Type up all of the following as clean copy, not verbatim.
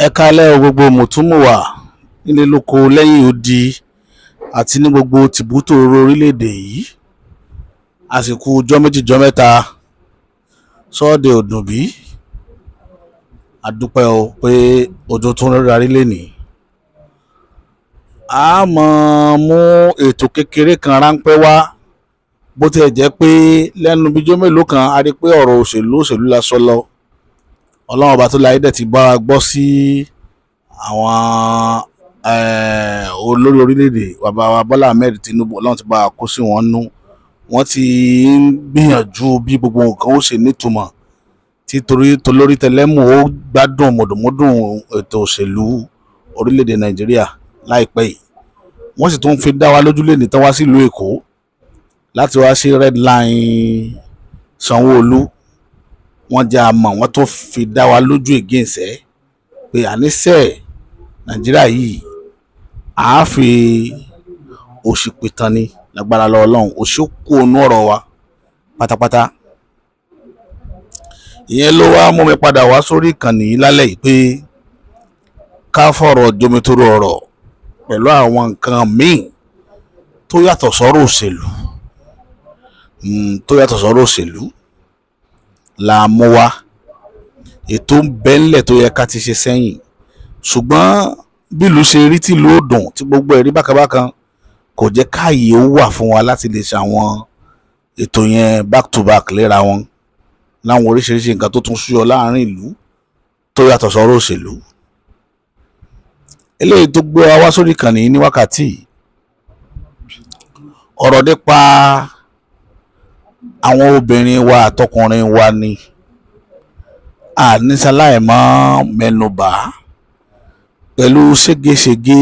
Ẹ káalẹ́ o, gbogbo mùtúmùwà nílé lóko lẹ́yìn odi àti ní gbogbo tìbútòrò orílẹ̀-èdè yìí. Àsìkò ọjọ́ méjì jọ́ mẹ́ta sọ́ọ̀dẹ̀ òdùnbí. A dúpẹ́ o pé òjò tún rárí lénìí. A máa mú ètò kékeré kan ráńpẹ́ wá, bó tiẹ̀ jẹ́ pé lẹ́nu bíjọ́ mélòó kan a rí pé ọ̀rọ̀ òṣèlú òṣèlú la sọ lọ. Ọlọ́run ọba tó láyé dẹ̀ ti bá wa gbọ́ sí àwọn olórí orílẹ̀-èdè, bàbá wa Bọ́lá Ahmed Tinubu. Ọlọ́run ti bá wa kó sí wọn nú. Wọ́n ti ń gbìyànjú bí gbogbo nǹkan ó ṣe nítumọ̀ tí torí tolórí tẹlẹ́mù ó gbádùn mọ̀dùnmọ́dùn ètò òṣèlú orílẹ̀-èdè Nàìjíríà láìpẹ́ yìí. Wọ́n sì tún fi dá wa lójú lẹ́ni tán wá sílùú Èkó láti wá sí red line Sanwó-Olú. Wọ́n jẹ́ àmọ́ wọ́n tó fi dá wa lójú against ẹ̀ pé àníṣe Nàìjíríà yìí àá fi òṣì pìtàn ni lágbára lọ́wọ́ Ọlọ́run. Òṣì kú ònú ọ̀rọ̀ wa pátápátá. Ìyẹn ló wá mú mi padà wá sórí ìkànnì yìí lálẹ́ yìí pé ká fọ̀rọ̀ jomitoro ọ̀rọ̀ pẹ̀lú àwọn nǹkan míì tó yàtọ̀ sọ́rọ̀ òṣèlú, tó yàtọ̀ sọ́rọ̀ òṣèlú la mú wá. Ètò ń bẹ ńlẹ̀ tó yẹ ká ti ṣe sẹ́yìn, ṣùgbọ́n bílùú ṣe rí tìlú ò dùn tí gbogbo ẹ̀ rí bákanbákan kò jẹ́ káàyè ó wà fún wa láti lè ṣe àwọn ètò yẹn back to back léra wọn láwọn oríṣiríṣi nǹkan tó tún súyọ láàrin ìlú tó yàtọ̀ sọ́rọ̀ òṣèlú. Eléyìí tó gbé wa wá sórí ìkànnì yìí ní wákàtí, ọ̀rọ̀ nípa àwọn obìnrin wa àtọkùnrin wa ni àníṣaláì mọ́ mẹ́nubà pẹ̀lú ségesège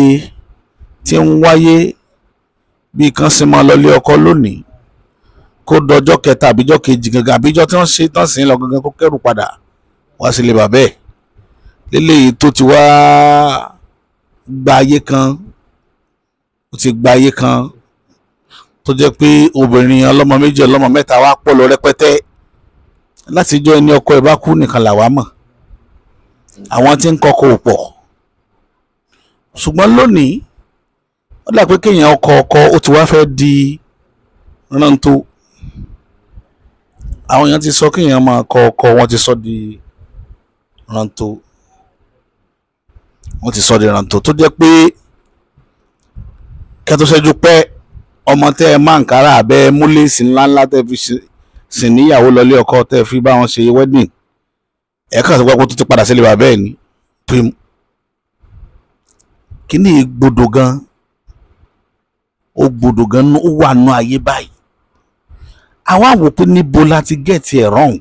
tí ń wáyé bí kan sì máa lọlé ọkọ lónìí kó dọjọ́ kẹta àbíjọ́ kejì gangan àbíjọ́ tí wọ́n ṣe tán sí lọ gangan kó kẹ́rù padà wá sílé bàbá ẹ̀. Léléyìí tó ti wá gba ayé kan, ó ti gba ayé kan tó jẹ́ pé obìnrin ọlọ́mọ méjì ọlọ́mọ mẹ́ta wá pọ̀ lọ rẹpẹtẹ. Láti jọ́ ẹni ọkọ ẹ̀ bá kú nìkan làwa mọ̀, àwọn tí ń kọkọ ò pọ̀. Ṣùgbọ́n lónìí ó dà pé kéèyàn ọkọ ọkọ ó ti wá fẹ́ di rántó. Àwọn èèyàn ti sọ kéèyàn máa kọ ọkọ, wọ́n ti sọ di rántó, wọ́n ti sọ di rántó tó jẹ́ pé kẹ́tọ́ ṣẹ́jú pẹ́ ọmọ tẹ́ ẹ máa ń kára abẹ́ múlẹ́sì ńláńlá tẹ́ fi sìn níyàwó lọlé ọkọ tẹ́ fi bá wọn ṣe wedding, ẹ̀ kàn sí pápá tó ti padà sílé bàbá ẹ̀ ní pim. Kíní gbòdò gan, ó gbòdò gan, ó wà nù ayé báyìí. Àwa wò pé níbo la ti get it wrong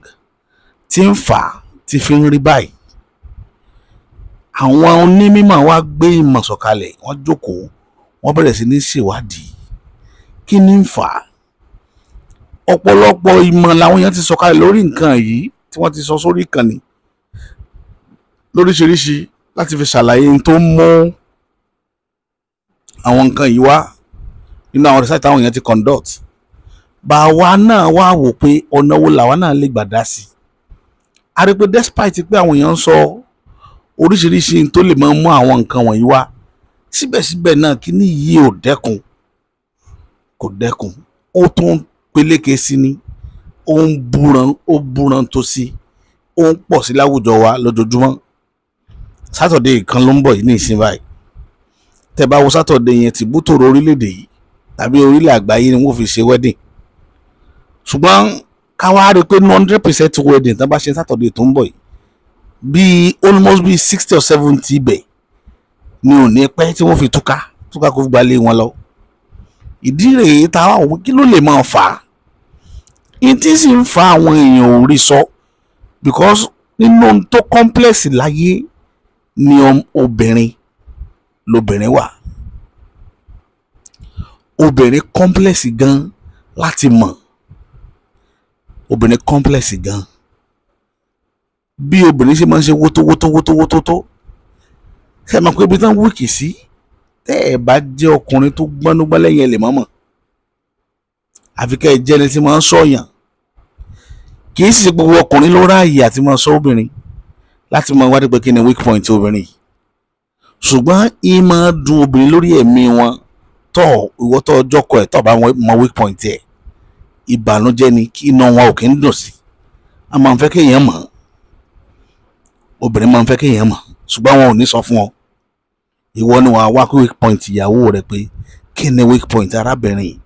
tí ń fà á tí fi ń rí báyìí. Àwọn onímọ̀ wa gbé ìmọ̀ sọ̀kalẹ̀, wọ́n jókòó, wọ́n bẹ̀rẹ̀ sí ní ṣèwádìí kí ni ń fà á. Ọ̀pọ̀lọpọ̀ ìmọ̀ làwọn èèyàn ti sọ̀kalẹ̀ lórí nǹkan yìí tí wọ́n ti sọ sórí ìkànnì lóríṣiríṣi láti fi ṣàlàyé n tó ń mú àwọn nǹkan yìí wá nínú àwọn research táwọn èèyàn ti conduct. Bàwa náà wá wò pé ọ̀nà wo làwa náà lè gbà dá sí. A rí pé despite pé àwọn èèyàn ń sọ oríṣiríṣi n tó lè máa mú àwọn nǹkan wọ̀nyí wá, síbẹ̀síbẹ̀ náà kíní yìí ò dẹ́kun, kò dẹ́kun, ó tún peléke sí ni, ó ń búran, ó búran tó sí, ó ń pọ̀ sí láwùjọ wa lójoojúmọ́. Sátọ̀dé kan ló ń bọ̀ yìí ní ìsìn báyìí. Tẹ́ bá wo sátọ̀dé yẹn, tìbútòrò orílẹ̀-èdè yìí tàbí orílẹ̀ àgbáyé ni wọ́n fi ṣe wedding. Ṣùgbọ́n ká wá rí i pé 100% wedding tán bá ṣe sátọ̀dé tó ń bọ̀ yìí, bíi almost bíi 60 or 70 ibẹ̀ ni ò ní pẹ́ tí wọ́n fi túká túká kó gbalé wọn lọ. Ìdí rèé tá a wá wò kí ló lè máa fà á. Ìyẹn tí sì ń fa àwọn èèyàn ò rí sọ because nínú ohun tó complex láyé ni obìnrin lobìnrin wà. Obìnrin complex gan láti mọ̀, obìnrin complex gan. Bí obìnrin ṣe máa ń ṣe wótó wótó wótó wótó tó, ṣe máa pé ibi tán wíìkì sí, tẹ́ ẹ̀ bá jẹ́ ọkùnrin tó gbọ́núgbọ́n lẹ́yìn ẹ̀ lè mọ̀mọ̀. Àfi kẹ́ ẹ jẹ́ ẹni tí máa ń sọ̀yàn. Kì í sì ṣe gbogbo ọkùnrin ló ráàyè àti máa sọ obìnrin láti máa wádìí pé kí ni weak point obìnrin yìí. Ṣùgbọ́n ìmọ̀ dùn obìnrin lórí ẹ̀mí wọn tọ́ ìwọ tọ́ ọjọ́ kọ ẹ̀ tọ́ bá wọn mọ weak point ẹ̀, ìbànújẹ́ ni kí iná wọn ò kí ń dùn sí. A máa ń fẹ́ kéèyàn mọ̀, obìnrin máa ń fẹ́ kéèyàn mọ̀, ṣùgbọ́n wọn ò ní sọ fún ọ. Ìwọ ni wàá wá weak point ìyàwó rẹ pé kí ni weak point arábìnrin,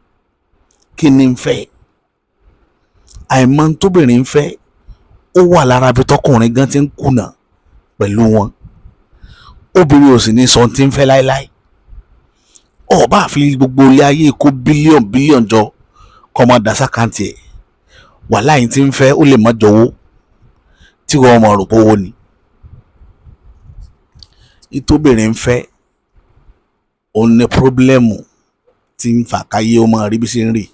kí ni ń fẹ́. Àìmọ̀ tóbìnrin ń fẹ́ ó wà lára bí tọkùnrin gan ti ń kùnà pẹ̀lú wọn. Obìnrin ò sì ní sọ ti ń fẹ́ láéláé. Ó bá fi gbogbo ilé ayé kó bílíọ̀n bílíọ̀n jọ kọ́ máa dá sákàǹtì ẹ̀, wàhálà yìí ti ń fẹ́ ó lè má jọ̀wọ́ tí wọ́n mọ̀ rò pé owó ni. Ìtóbìnrin ń fẹ́ òun ní pírọ́blẹ́mù tí ń fà káyé ó máa rí bí ṣe ń rí.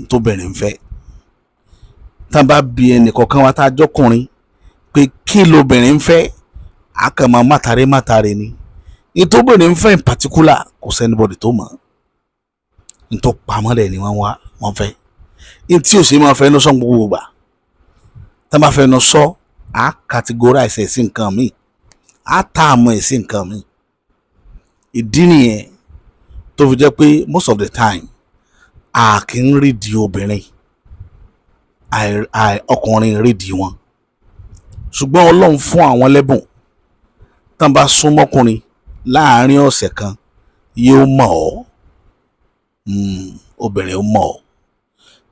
Ìtóbìnrin ń fẹ́, tá a bá bi ẹnìkọ̀ọ̀kan wa tá a jọkùnrin pé kí lobìnrin ń fẹ́, a kàn máa mátàrí mátàrí ni. Ìtóbìnrin ń fẹ́ in particular kò sẹ́nibọ̀dì tó mọ̀. Ntọ́ pamọ́ dẹ̀ ni wọ́n wá wọ́n fẹ́. Ntí ò sì máa fẹ́ nu sọ gbogbo gbà. Tá a bá fẹ́ nu sọ, a categorize ẹ̀ sí nǹkan míì, a ta àmọ́ ẹ̀ sí nǹkan míì. Ìdí nìyẹn tó fi jẹ́ pé most of the time a kì í rídìí obìnrin, ọkùnrin rídìí wọn. Ṣùgbọ́n Ọlọ́run fún àwọn lẹ́bùn, tá a bá súnmọ́kùnrin láàárín ọ̀sẹ̀ kan yóò mọ̀ ọ́. Obìnrin ó mọ̀ ọ́.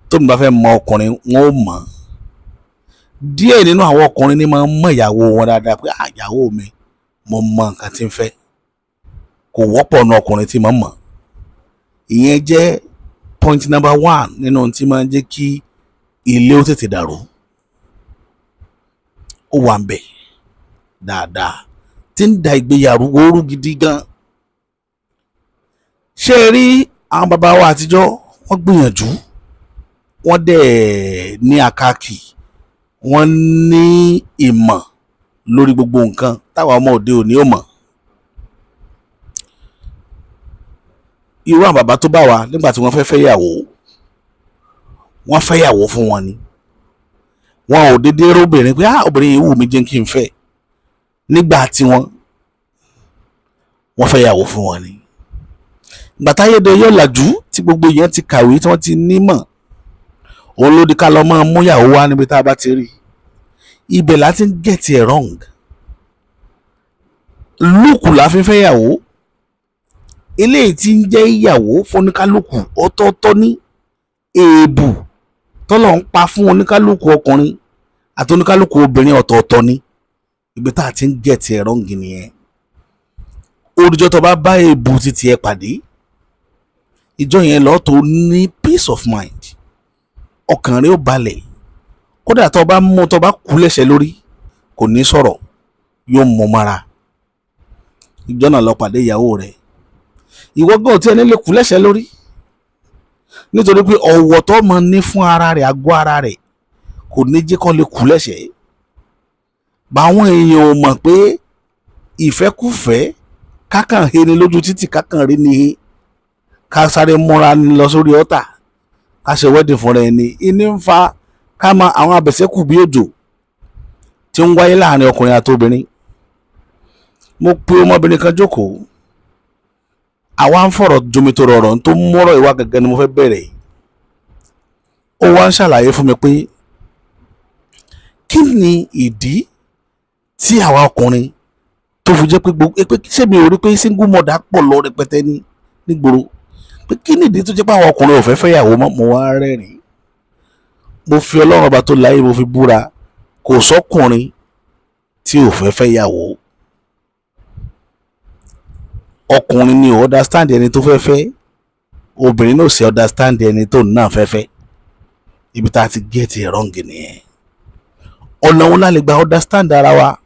Tóbi bá fẹ́ mọ ọkùnrin wọn ó mọ̀. Díẹ̀ nínú àwọn ọkùnrin ní máa ń mọ ìyàwó wọn dáadáa pé ìyàwó mi mo mọ nǹkan tí ń fẹ́. Kò wọ́pọ̀ nu ọkùnrin tí máa ń mọ̀. Ìyẹn jẹ́ point number 1 nínú ohun tí máa ń jẹ́ kí ilé ó tètè dàrú. Ó wà ń bẹ̀ dáadáa tí ń da ìgbéyàwó rú gidi gan. Ṣé ẹ rí àwọn bàbá wa àtijọ́, wọ́n gbìyànjú, wọ́n dẹ̀ ní àkàkì, wọ́n ní ìmọ̀ lórí gbogbo nǹkan táwa ọmọ òde òní ò mọ̀. Irú àwọn bàbá tó bá wa nígbà tí wọ́n fẹ́ fẹ́yàwó, wọ́n fẹ́yàwó fún wọn ni. Wọn ò dédé róbìnrin pé obìnrin yìí wù mí jẹ́ kí n fẹ́. Nígbà tí wọ́n fẹ́yàwó fún wọn ni. Ìgbà táyé dé yóò làjú tí gbogbo èèyàn ti kàwé tí wọ́n ti nímọ̀, òun ló di ká lọ máa mú ìyàwó wá níbi tá a bá ti rí. Ibẹ̀ la ti ń get it wrong. Lúùkù la fi ń fẹ́yàwó. Eléyìí tí ń jẹ́ ìyàwó fún oníkálukú ọ̀tọ̀ọ̀tọ̀ ní èèbù tọ́lọ̀ ń pa fún oníkálukú ọkùnrin àti oníkálukú obìnrin ọ̀tọ̀ọ̀tọ̀ ní. Ibi tá a ti ń get it wrong nìyẹn. Olùjọ́ tó bá bá èèbù títí ẹ pàdé, ìjọ yẹn lọ́ọ́ tó ní peace of mind, ọkàn rẹ ó balẹ̀. Kódà tó bá mú tó bá kú lẹ́sẹ̀ lórí kò ní sọ̀rọ̀, yóò mú mara. Ìjọ náà lọ pàdé ìyàwó rẹ. Ìwọ gan tí ẹni lè kú lẹ́sẹ̀ lórí, nítorí pé ọ̀wọ̀ tó máa ní fún ara rẹ̀, àgọ́ ara rẹ̀ kò ní jẹ́ kó lè kú lẹ́sẹ̀. Báwọn èèyàn ò mọ̀ pé ìfẹ́kùfẹ́ kákàn he ni lójú títì, kákàn rí ni ká sáré múra ni lọ sórí ọ̀tà ká ṣe wedding fúnra ẹni. Ìní ń fa ká mọ àwọn abẹ̀sẹ̀kù bí òjò tí ń wáyé láàrin ọkùnrin àti obìnrin. Mo pe ọmọbìnrin kan jókòó, àwa ń fọ̀rọ̀ jomitoro ọ̀rọ̀ tó mọ́rọ̀ ìwà gẹ́gẹ́ ni mo fẹ́ bẹ̀rẹ̀. Ó wá ń ṣàlàyé fún mi pé kí ni ìdí tí àwa ọkùnrin tó fi jẹ́ pé gbogbo pé ṣé mi ò rí pé single mother pọ̀ lọ rẹpẹtẹ ní nígboro, pé kí ni ìdí tó jẹ́ pé àwọn ọkùnrin ò fẹ́ fẹ́yàwó mọ́. Mo wá rẹ́rìn-ín, mo fi Ọlọ́run ọba tó láyé mo fi búra, kò sọ́kùnrin tí ò fẹ́ fẹ́yàwó. Ọkùnrin ni ò understand ẹni tó fẹ́ fẹ́, obìnrin náà sì understand ẹni tó náà fẹ́ fẹ́. Ibi tá a ti get it wrong nìyẹn. Ọ̀nà wo la lè gba understand ara wa?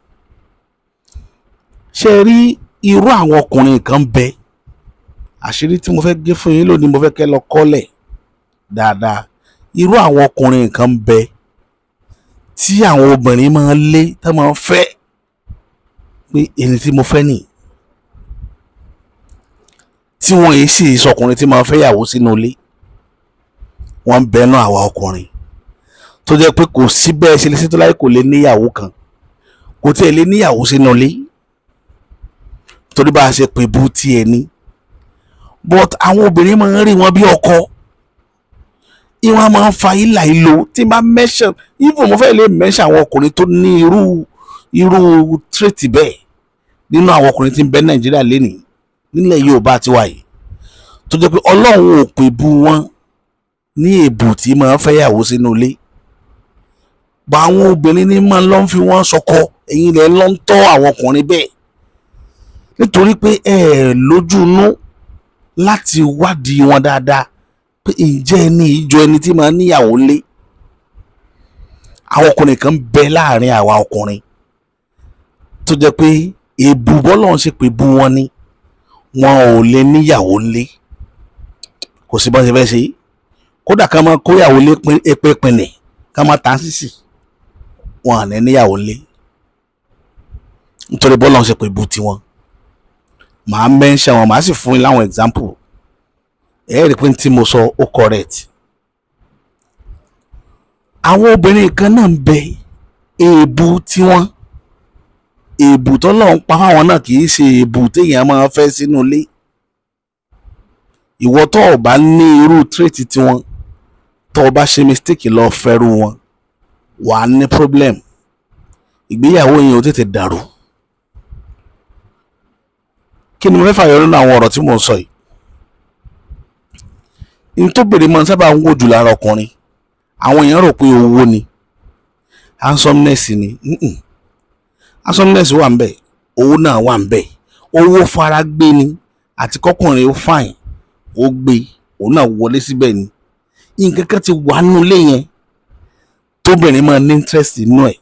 Ṣé ẹ rí irú àwọn ọkùnrin kan bẹ, àṣírí tí mo fẹ́ gé fún yín lónìí mo fẹ́ kẹ́ lọ kọ́lẹ̀ dáadáa. Irú àwọn ọkùnrin kan bẹ tí àwọn obìnrin máa ń lé, tá máa ń fẹ́ pé ẹni tí mo fẹ́ nì, tí wọ́n yìí sì sọkùnrin tí máa ń fẹ́yàwó sínú ilé. Wọ́n ń bẹnu àwa ọkùnrin tó jẹ́ pé kò sí bẹ́ẹ̀ ṣe lè ṣètò láyé, kò lè níyàwó kan, kò tiẹ̀ lè níyàwó sínú ilé. Torí bá a ṣe pè bú tiẹ̀ ni. But àwọn obìnrin máa ń rí wọn bí ọkọ. Ìwọ̀n máa ń fa ìlà ìlò tí n bá mention, even mo fẹ́ lè mention àwọn ọkùnrin tó ní irú trait bẹ́ẹ̀ nínú àwọn ọkùnrin tí ń bẹ Nàìjíríà lénìí nílẹ̀ Yorùbá tiwa yìí, tó jẹ́ pé Ọlọ́run ò pè bú wọn ní èbù tí máa ń fẹ́yàwó sínú ilé. Bá àwọn obìnrin ní máa lọ ń fi wọ́n sọkọ, ẹ̀yin lẹ lọ ń tọ́ àwọn ọkùnrin bẹ́ẹ̀, nítorí pé ẹ lójú inú láti wádìí wọn dáadáa pé ǹjẹ́ ẹni ìjọ ẹni tí máa níyàwó lé. Àwọn ọkùnrin kan bẹ láàrin àwa ọkùnrin tó jẹ́ pé èbù bọ́lọ́run ṣe pé bú wọn ni, wọn ò lè níyàwó lé, kò sí bọ́n ṣe fẹ́ ṣe. Kódà ká máa kóyàwó lé epe pinni, ká máa tà sísì, wọn à ní níyàwó lé, nítorí bọ́lọ́run ṣe pé bú tiwọn. Màá mention wọn, màá sì fún yín láwọn example. Ẹ rí i pé tí mo sọ ó correct. Àwọn obìnrin kan náà ń bẹ, èébú tiwọn, èébú tọ́lọ́run pa fáwọn náà kì í ṣe èébú téèyàn máa fẹ́ sínú ilé. Ìwọ tó o bá ní irú trait tiwọn, tó o bá ṣe mistake lọ fẹ́rù wọn, wà á ní problem. Ìgbéyàwó yẹn ò tètè dàrú. Kí ni mo fẹ́ fàyọ nínú àwọn ọ̀rọ̀ tí mò ń sọ yìí? N tó bèrè mọ́ sábà ń wò jù lára ọkùnrin, àwọn èèyàn rò pé owó ni, handsomeness ni. Handsomeness wà ń bẹ̀, owó náà wà ń bẹ̀. Owó fara gbé ni, àti kọkùnrin ó fine, ó gbé, òun náà wọlé síbẹ̀ ni. Nǹkan kan ti wà nínú ilé yẹn tóbìnrin máa ní interest nínú ẹ̀,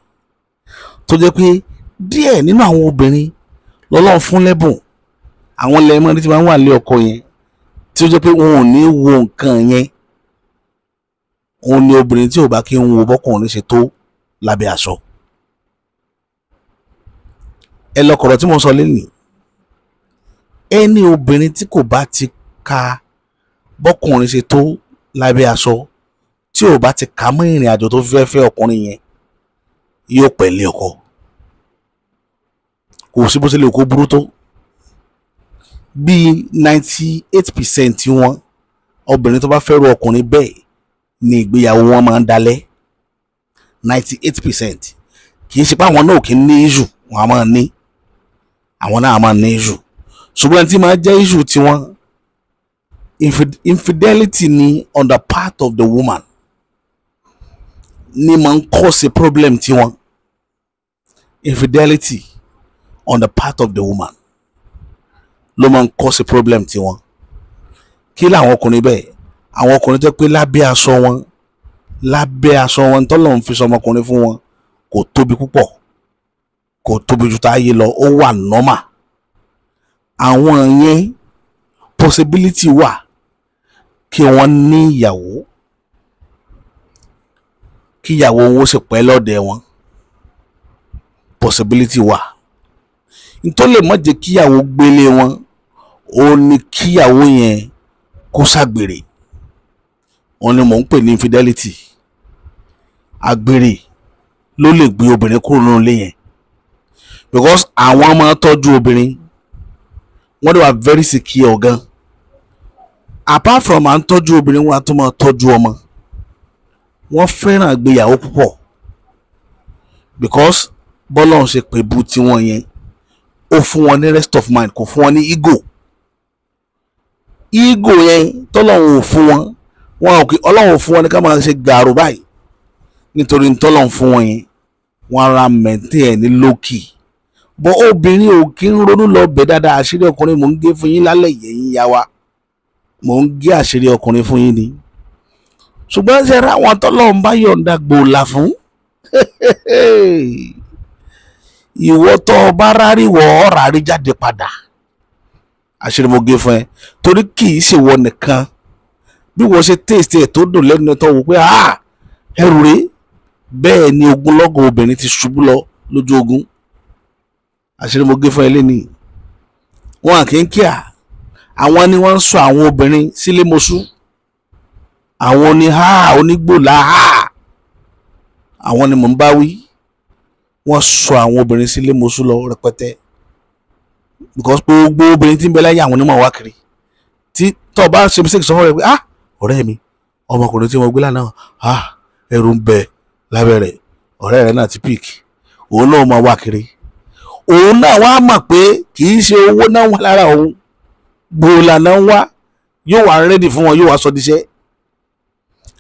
tó jẹ́ pé díẹ̀ nínú àwọn obìnrin lọ́lọ́run fún lẹ́bùn. Àwọn lẹ́mọ́ tí máa ń wà lé ọkọ yẹn, tí ó jẹ́ pé wọn ò ní wo nǹkan yẹn. Òun ni obìnrin tí ò bá kí ń wo bọ́kùnrin ṣe tó lábẹ́ aṣọ. Ẹ lọkọ̀rọ̀ tí mo sọ lénìí, ẹni obìnrin tí kò bá ti ka bọ́kùnrin ṣe tó lábẹ́ aṣọ, tí ò bá ti kà mọ́ ìrìn àjò tó fẹ́ fẹ́ ọkùnrin yẹn, yóò pẹ̀lẹ́ ọkọ. Kò sí bó ṣe lè kó burú tó. Bí 98% wọn obìnrin tó bá fẹ́rù ọkùnrin bẹ́ẹ̀ ni ìgbéyàwó wọn máa ń dalẹ̀. 98%. Kì í ṣe pé àwọn náà kì í ní issue, wọn a máa ní, àwọn náà a máa ní issue. Ṣùgbọ́n tí máa jẹ́ issue tiwọn, infidelity ni on the part of the woman ni máa ń cause a problem tiwọn. Infidelity on the part of the woman ló máa ń cause a problem tiwọn. Kí làwọn ọkùnrin bẹ́ẹ̀? Àwọn ọkùnrin tó pé lábẹ́ aṣọ wọn, lábẹ́ aṣọ wọn tọ́lọ́run fi sọmọkùnrin fún wọn kò tóbi púpọ̀, kò tóbi ju táyé lọ, ó wà normal. Àwọn yẹn possibility wà kí wọ́n ní ìyàwó, kí ìyàwó wọn sì pẹ́ lọ́dẹ̀ wọn. Possibility wà. Ntó lè má jẹ́ kíyàwó gbélé wọn, ó ní kíyàwó yẹn kó ṣàgbèrè. Òun ni mò ń pè ní infidelity. Àgbèrè ló lè gbé obìnrin kúrò nínú ilé yẹn, because àwọn máa tọ́jú obìnrin, wọ́n dẹ̀ wà very secure gan. Apart from à ń tọ́jú obìnrin, wọ́n á tún máa tọ́jú ọmọ. Wọ́n fẹ́ràn ìgbéyàwó púpọ̀, because bọ́lọ́run ṣe pè bú tiwọn yẹn, ó fún wọn ní rest of mind, kò fún wọn ní ego. Ego yẹn tọ́lọ́run ò fún wọn, wọn ò kí Ọlọ́run ò fún wọn ní ká máa ṣe gàrú báyìí. Nítorí tọ́lọ́run fún wọn yẹn, wọ́n ara maintain ẹ̀ ní low key. Bọ́ obìnrin ò kí ń ronú lọ bẹ̀ dáadáa. Àṣírí ọkùnrin mò ń gé fún yín lálẹ́ yẹ̀yìn ya wa, mò ń gé àṣírí ọkùnrin fún yín ni. Ṣùgbọ́n ṣe ra àwọn tọ́lọ́run bá yọ̀ǹda gbòòlà fún, ìwọ tó o bá rárí wọ̀ ọ́ rárí jáde padà. Àṣírí mo gé fún ẹ, torí kì í ṣèwọ nìkan. Bí wọ́n ṣe taste ẹ̀ tó dùn lẹ́nu ẹ̀ tó wò pé ah ẹrù rèé, bẹ́ẹ̀ ni ogunlọ́gọ̀ obìnrin ti ṣubú lọ lójú ogun. Àṣírí mo gé fún ẹ lẹ́nìí. Wọn kì í kíá, àwọn ni wọ́n ń sọ àwọn obìnrin sílé mọ́ṣú, àwọn ni ha onígbòlá ha, àwọn ni mò ń bá wí. Wọ́n sọ àwọn obìnrin sílé mọ́ṣú lọ rẹpẹtẹ. Because gbogbo obìnrin tí ń bẹ láyé àwọn onímọ̀ wá kiri. Tí tó bá ṣe mistake sọ fún rẹ pé ah ọ̀rẹ́ mi ọmọkùnrin tí mo gbé lánàá ah ẹrù ń bẹ lábẹ́ rẹ̀, ọ̀rẹ́ rẹ̀ náà ti pick, òun náà máa wá kiri. Òun náà wá mọ̀ pé kì í ṣe owó náà wà lára òun, gbòòlà náà wá, yóò wá rẹ́dì fún wọn, yóò wá sọ díṣẹ́.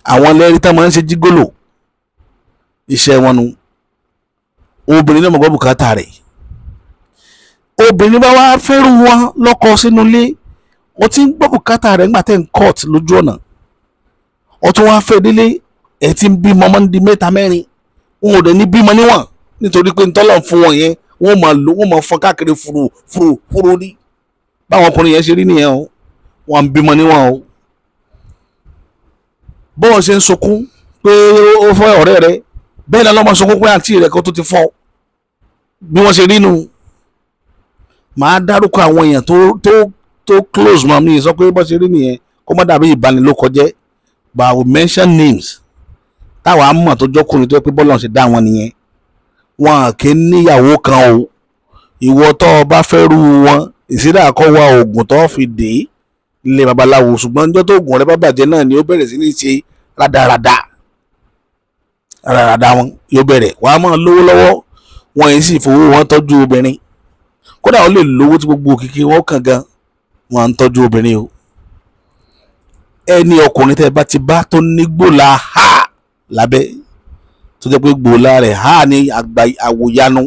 Àwọn lẹ́rìí tá máa ń ṣe jígòlò, iṣẹ́ wọn nu. Obìnrin náà mọ̀ gbọ́ bùkátà rẹ̀. Obìnrin bá wá fẹ́rù wọn lọ́kọ sínú ilé, wọ́n ti ń gbọ́ bùkátà rẹ̀ nígbà tẹ́ ń court lójú ọ̀nà. Wọ́n tún wá fẹ́ délé, ẹ̀ ti ń bímọ ọmọ ń di mẹ́ta mẹ́rin, wọn ò dẹ̀ ní bímọ níwọ̀n nítorí pé ntọ́lọ̀ fún wọn yẹn, wọ́n máa lò, wọ́n máa fọ́n káàkiri fúru fúru fúru ní. Báwọn ọkùnrin yẹn ṣe rí nìyẹn o, wọ́n ń bímọ níwọ̀n o. Bọ́ọ̀ ṣe ń sunkún pé ó fọ́ ọ̀rẹ́ rẹ, bẹ́ẹ̀ náà lọ́mọ sunkún pé àǹtí rẹ̀ kan tó ti fọ́. Bí wọ́n ṣe rí nu, màá dárúkọ àwọn èèyàn tó tó tó close mọ́ mi, sọ pé bọ́ ṣe rí nìyẹn, kó má dàbí ìbanilókọjẹ́. But I will mention names táwa mọ̀ tó jọ́kùnrin tó yẹ pé bọ́lá ṣe dá wọn nìyẹn. Wọn kì í níyàwó kan o. Ìwọ tó o bá fẹ́ rú wọn, ìsídà kọ́ wa oògùn tó fi dé ilé babaláwo, ṣùgbọ́n níjọ́ tó oògùn rẹ bá bàjẹ́ náà ni ó bẹ̀rẹ̀ sí ní ṣe rádaràda rádaràda wọn yóò bẹ̀rẹ̀. Wàá máa lówó lọ́wọ́, wọn yìí sì fowó wọn tọ́jú obìnrin. Kódà ó lè lówó tí gbogbo òkìkí wọn kàn gan, wọn à ń tọ́jú obìnrin o. Ẹni ọkùnrin tẹ́ bá ti bá tó ní gbòòlà ha lábẹ́, tó jẹ́ pé gbòòlà rẹ̀ ha ní àgbà àwòyanu,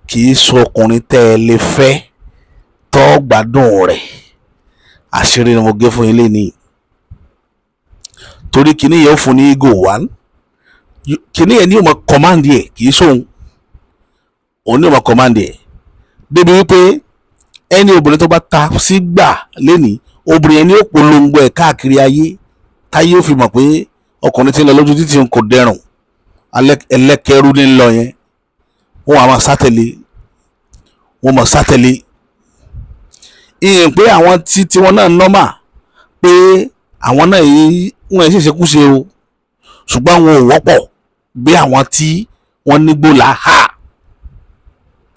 kì í sọ ọkùnrin tẹ́ ẹ lè fẹ́ tọ́ gbádùn rẹ̀. Àṣírí ni mo gé fún yín lénìí, torí kìíní yẹn ó fún ní ego one, kìíní yẹn ní yóò mọ command yẹ, kì í sóhun òun ní yóò mọ command yẹ, débi wípé ẹni obìnrin tó bá ta sí gbà lénìí, obìnrin yẹn ní ó polongo ẹ̀ káàkiri ayé, táyé ó fi mọ̀ pé ọkùnrin tí ń lọ lójú títì ń kò dẹrùn, ẹlẹ́kẹ̀rú ní lọ yẹn. Wọ́n wà máa sátẹ̀lé, wọ́n máa sátẹ̀lé. Ìyẹn pé àwọn tí tiwọn náà nọ́mà pé àwọn náà yìí wọ́n yẹn ṣèṣekúṣe o, ṣùgbọ́n àwọn ò wọ́pọ̀ bí àwọn tí wọ́n nígbó là ha.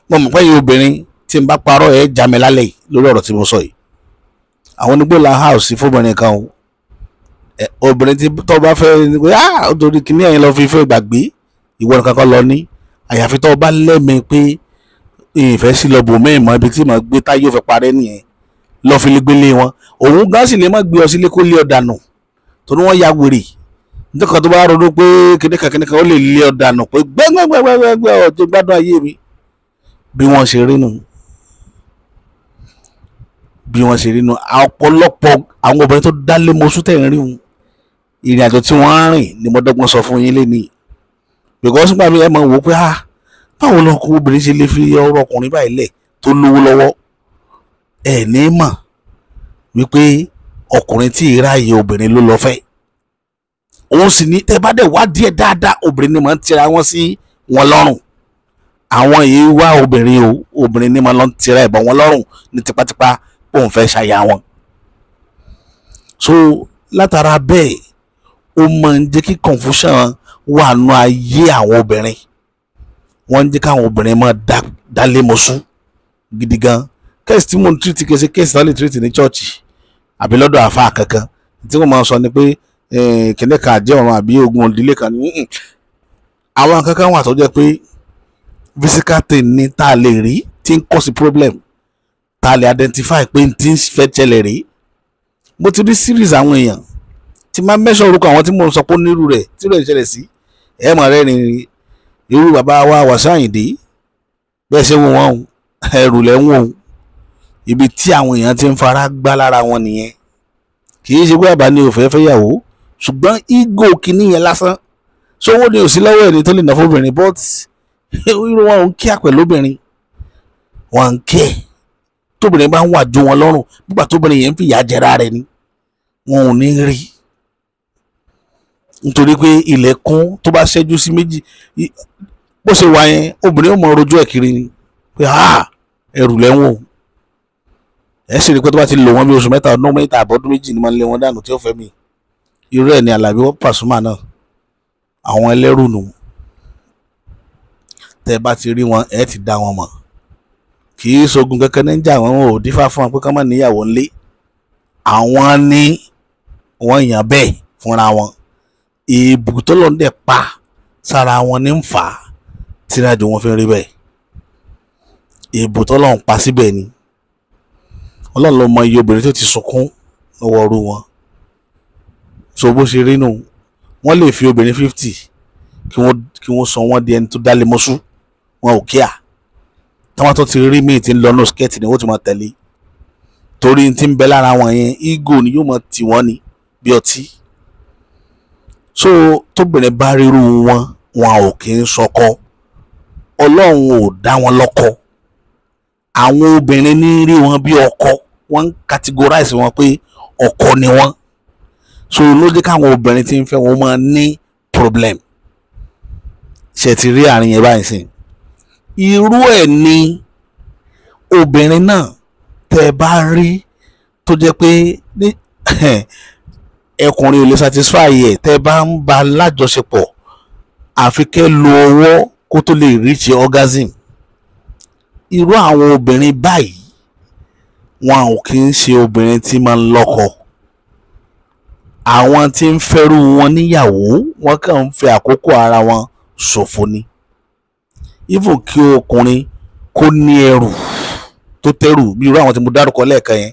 Mo mọ̀ pé yìí obìnrin tí n bá parọ́ ẹ̀ já mi lálẹ́ yìí lórí ọ̀rọ̀ tí mo sọ yìí. Àwọn onígbó là ha ò sí fóbìnrin kan o. Obìnrin tí tó bá fẹ́ ni pé ah nítorí kíní ẹ̀yin lọ fi fẹ́ gbàgbé ìwọ nìkan kan lọ ní, àyàfi tó bá lẹ́mi pé ìfẹ́ sí lọ bò mí ìmọ̀ ibi tí màá gbé táyé ò fẹ́ parẹ́ nìyẹn, lọ fi lè gbélé wọn. Òun gan sì lè má gbé ọ sílé kó lé ọ dànù, torí wọ́n ya wèrè. Nítorí kan tó bá ronú pé kíníkan kíníkan ó lè lé ọ dànù pé gbẹ́ngbẹ́ngbẹ́ngbẹ́ ọ̀ tó gbádùn ayé mi. Bí wọ́n ṣe rí nu, bí wọ́n ṣe rí nu. Ọ̀pọ̀lọpọ̀ àwọn obìnrin tó dálé mọ́sú tẹ̀ ń rí wọn, ìrìn àjò tí wọ́n rìn ni mo dọ́gbọ́n sọ fún yín lénìí. Because nígbà mi ẹ máa wò ó pé ah báwo lọkọ obìnrin ṣe lè fi ọ̀rọ̀ ọkùnrin báyìí lẹ̀ tó lówó lọ́wọ́. Ẹ ní mọ̀ wípé ọkùnrin tí ìráyè obìnrin ló lọ fẹ́. Òun sì ní tẹ́ bá dẹ̀ wá díẹ̀ dáadáa, obìnrin ni máa ń tira wọn sí wọn lọ́rùn. Àwọn yìí wá obìnrin o, obìnrin ni máa lọ ń tira ẹ̀bọ̀n wọn lọ́rùn ní tipátipá òun fẹ́ ṣàyà wọn. So látara bẹ́ẹ̀, ó máa ń jẹ́ kí confusion wà nù ayé àwọn obìnrin. Wọ́n ń jẹ́ káwọn obìnrin máa dálé mọ́sú gidi gan. Case tí mò ń treat kì í ṣe case náà lè treat ní church àbí lọ́dọ̀ àfa kankan. Tí wọ́n máa sọ ni pé kìnìún kan àjẹ́ ọ̀run àbí ogun òdílé kan ní. Àwọn kankan wà tó jẹ́ pé physical thing ni tá a lè rí tí ń cause problem, tá a lè identify pé n tí ń fẹ́ ṣẹlẹ̀ rí. Mo ti rí series àwọn èèyàn tí máa mẹ́sàn orúkọ àwọn tí mò ń sọ pé onírú rẹ̀ tí rẹ̀ ń ṣẹlẹ̀ sí, ẹ̀ mọ̀ rẹ́ rìn irú bàbá wa Wàsíù Àyìndé bẹ́ẹ̀ ṣe wò wọ́n o, ẹrù lẹ́ ń wò ó. Ibi tí àwọn èèyàn ti ń fara gbá lára wọn nìyẹn. Kì í ṣe pé bàbá ni ò fẹ́ fẹ́yàwó, ṣùgbọ́n ego kìíní yẹn lásán, sówó ni ò sí lọ́wọ́ ẹni tó lè ná fóbìnrin, but irú wọn ò ń kíá pẹ̀lú obìnrin, wọn ń kí ẹ̀. Tóbìnrin bá ń wà jó wọn lọ́rùn, nígbà tóbìnrin yẹn ń fìyà jẹra rẹ̀ ni, wọn ò ní rí. Nítorí pé ilẹ̀kùn tó bá ṣẹ́jú sí méjì, bó ṣe wà yẹn, obìnrin ó mọ rojú ẹ̀ kiri ni pé ah ẹrù lẹ́ ń wò. Ẹ sì rí i pé tó bá ti lò wọ́n bí oṣù mẹ́ta, ọdún mẹ́ta àbọ̀dún méjì ni máa ń lé wọn dànù tí ó fẹ́ mi. Irú ẹ̀ ni Àlàbí Pàsúmà náà, àwọn ẹlẹ́rù nù. Tẹ́ ẹ bá ti rí wọn, ẹ ti dá wọn mọ̀. Kì í ṣogun kankan ní jà wọ́n, ò dífá fún wọn pé ká má níyàwó ńlé. Àwọn ní wọ́n yàn bẹ́ẹ̀ fúnra wọn. Ìbù tó lọ́n dẹ̀ pa sára wọn ní ń fà á tí ìrìnàjò wọn fi ń rí bẹ́ẹ̀. Ìbù tó lọ́n pa síbẹ̀ ni. Ọlọ́run ló mọ iye obìnrin tó ti sunkún lọ́wọ́ ọrú wọn. So bó ṣe rí nù, wọ́n lè fi obìnrin 50 kí wọ́n sọ wọ́n di ẹni tó dálé mọ́sú, wọn ò kíà. Táwọn tó ti rí míì tí ń lọ nù skẹ́ẹ̀tì ni wọ́n ti máa tẹ̀lé, torí tí ń bẹ lára wọn yẹn ego ni yóò máa tì wọ́n ni bí ọtí. So tóbìnrin bá ríru wọn, wọn ò kì í sọkọ. Ọlọ́run ò dá wọn lọ́kọ. Àwọn obìnrin ní rí wọn bí ọkọ, wọ́n ń categorize wọn pé ọkọ ni wọ́n. So ló jẹ́ káwọn obìnrin tí ń fẹ́ wọn máa ní problem. Ṣe ti rí àárín yẹn báyìí sìn? Irú ẹ̀ ni obìnrin náà tẹ́ bá rí tó jẹ́ pé ní ẹkùnrin ò lè satisfy ẹ̀, tẹ́ bá ń ba lájọṣepọ̀ àfi kẹ́ lo ọwọ́ kó tó lè reach orgasm. Irú àwọn obìnrin báyìí wọn ò kì í ṣe obìnrin tí máa ń lọ́kọ. Àwọn tí ń fẹ́rù wọn níyàwó, wọ́n kàn ń fi àkókò ara wọn ṣòfò ni. Even kí ọkùnrin kó ní ẹrù tó tẹ́rù bí irú àwọn tí mo dárúkọ lẹ́ẹ̀kan yẹn,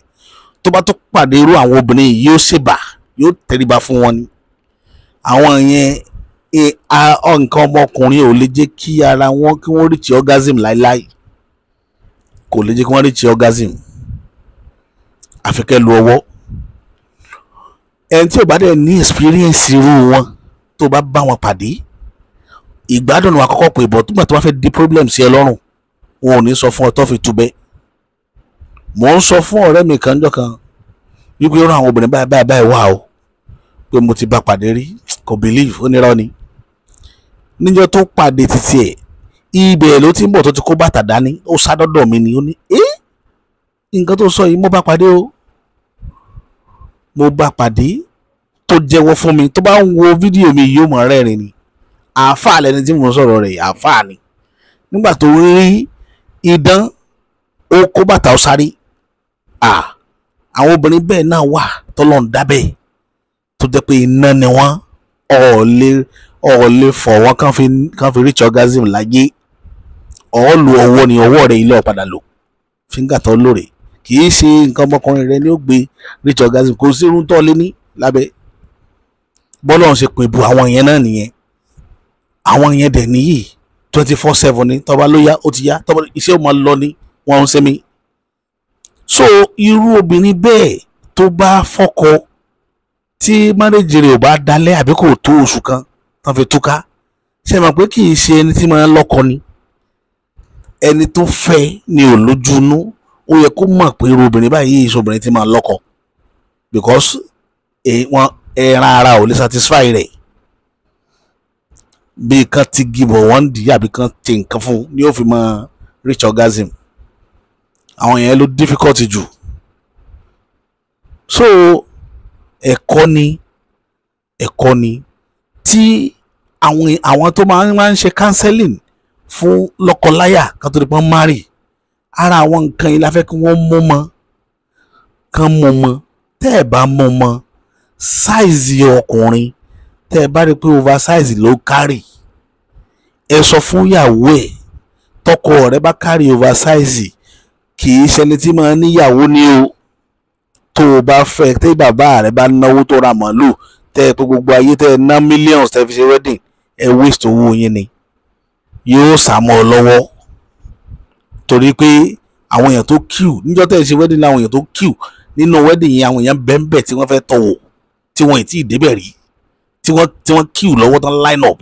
tó bá tó pàdé irú àwọn obìnrin yìí yóò ṣèbà, yóò tẹríba fún wọn ni. Àwọn yẹn nǹkan ọmọkùnrin ò lè jẹ́ kí ara wọn kí wọ́n reach orgasm láíláí, kò lè jẹ́ kí wọ́n reach orgasm àfi kẹ́ lu ọwọ́. Ẹni tí ò bá dẹ̀ ní experience irú wọn, tó bá bá wọn pàdé, ìgbádùn wa kọ́kọ́ pè bọ̀, túgbà tó bá fẹ́ di problem sí ẹ lọ́rùn, wọn ò ní sọ fún ọ tó fi túbẹ̀. Mò ń sọ fún ọ̀rẹ́ mi kan jọ́ kan wípé irú àwọn obìnrin báyìí báyìí báyìí wà o, pé mo ti bá pàdé rí, kò believe, ó nírọ́ ni. Níjọ́ tó pàdé títí ẹ̀, ibẹ̀ ló ti ń bọ̀ tó ti kó bàtà dání, ó sá dọ́dọ̀ mi ni, ó ní nǹkan tó sọ yìí mo bá pàdé o, mo bá pàdé tó jẹ́wọ́ fún mi. Tó bá ń wo fídíò mi yóò mọ̀ rẹ́rìn ni. Àáfàá lẹni tí mo ń sọ̀rọ̀ rẹ̀, àáfàá ni. Nígbà tó rí idán, ó kó bàtà ó sáré. Àwọn obìnrin bẹ́ẹ̀ náà wà tọ́lọ́ ń dábẹ́ tó jẹ́ pé iná ni wọ́n, ọ̀ọ́lẹ̀ fọ̀ wọ́n kàn fi reach orgasm láyé. Ọ̀ọ́ lu ọwọ́ ni ọwọ́ rẹ̀ ilé ọ̀padà lò, fíńgà tó lóore, kì í ṣe nǹkan ọmọkùnrin rẹ ni ó gbé reach orgasm, kò sí irun tó lé ní lábẹ́. Bọ́lá ń ṣe pè bu àwọn yẹn náà nìyẹn. Àwọn yẹn dẹ̀ níyì 24/7 ni, tọ́ba ló yá ó ti yá, tọ́ba iṣẹ́ ò máa lọ ni wọ́n ń sẹ́mi. So irú obìnrin bẹ́ẹ̀ tó bá fọ́kọ tí márèjì rẹ̀ ò bá dalẹ̀ àbí kò tó oṣù kan tán fi túká, ṣe mọ̀ pé kì í ṣe ẹni tí máa ń lọ́kọ ni. Ẹni tó fẹ́ ni ò lójúnú, ó yẹ kó mọ̀ pé irú obìnrin báyìí ṣe obìnrin tí máa ń lọ́kọ, because ẹran ara ò lè satisfy rẹ̀. Bí kan ti gibọ̀ wọ́n dì í àbí kan ti nǹkan fún ni ó fi máa reach orgasm. Àwọn yẹn ló difficult jù. So ẹ̀kọ́ ni tí àwọn tó máa ń ṣe counseling fún lọ́kọláya kan tó di pọ́n marry, ara àwọn nǹkan yìí la fẹ́ kí wọ́n mú mọ́, kán mú mọ́. Tẹ́ ẹ̀ bá mú mọ́ size ọkùnrin, tẹ́ ẹ bá rí pé oversize ló kárì, ẹ sọ fún ìyàwó ẹ̀. Tọkọ rẹ bá kárì oversize, kì í ṣẹni tí máa níyàwó ni o. Tó o bá fẹ́, tẹ́ bàbá rẹ bá náwó tó ra màálù, tẹ́ ẹ pé gbogbo ayé, tẹ́ ẹ ná millions tẹ́ fi ṣe wedding, ẹ waste owó yín ni, yóò sàmọ́ ọ lọ́wọ́. Torí pé àwọn èèyàn tó queue níjọ́ tẹ́ ẹ ṣe wedding, láwọn èèyàn tó queue nínú wedding yẹn, àwọn èèyàn bẹ́ẹ̀nbẹ́ẹ̀ tí wọ́n fẹ́ tọ̀wọ̀ tí wọ́n ì tí ì débẹ̀ rí, tí wọ́n queue lọ́wọ́ tán line up.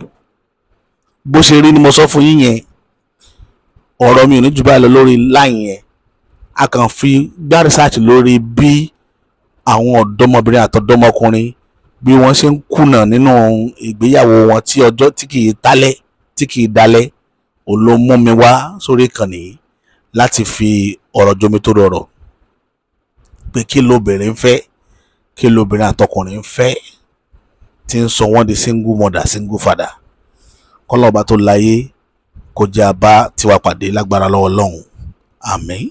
Bó ṣe rí ni mo sọ fún yín yẹn. Ọ̀rọ̀ mi ò ní jù báyìí lọ lórí line yẹn. A kàn fi gbá research lórí bí àwọn ọ̀dọ́mọbìnrin àtọ̀dọ́mọkùnrin bí wọ́n ṣe ń kùnà nínú ìgbéyàwó wọn tí ọjọ́ tí kì í tálẹ̀ tí kì í dalẹ̀, òun ló mú mi wá sórí ìkànnì yìí láti fi ọ̀rọ̀ jomitoro ọ̀rọ̀ pé kí lóbìnrin ń fẹ́, kí lóbìnrin àtọkùnrin ń fẹ́ tí ń sọ wọ́n di single mother, single father. Kọ́lọ́ọ̀bá tó láyé kó jẹ́ abá tiwa pàdé lágbára lọ́wọ́ Ọlọ́run. Àmín.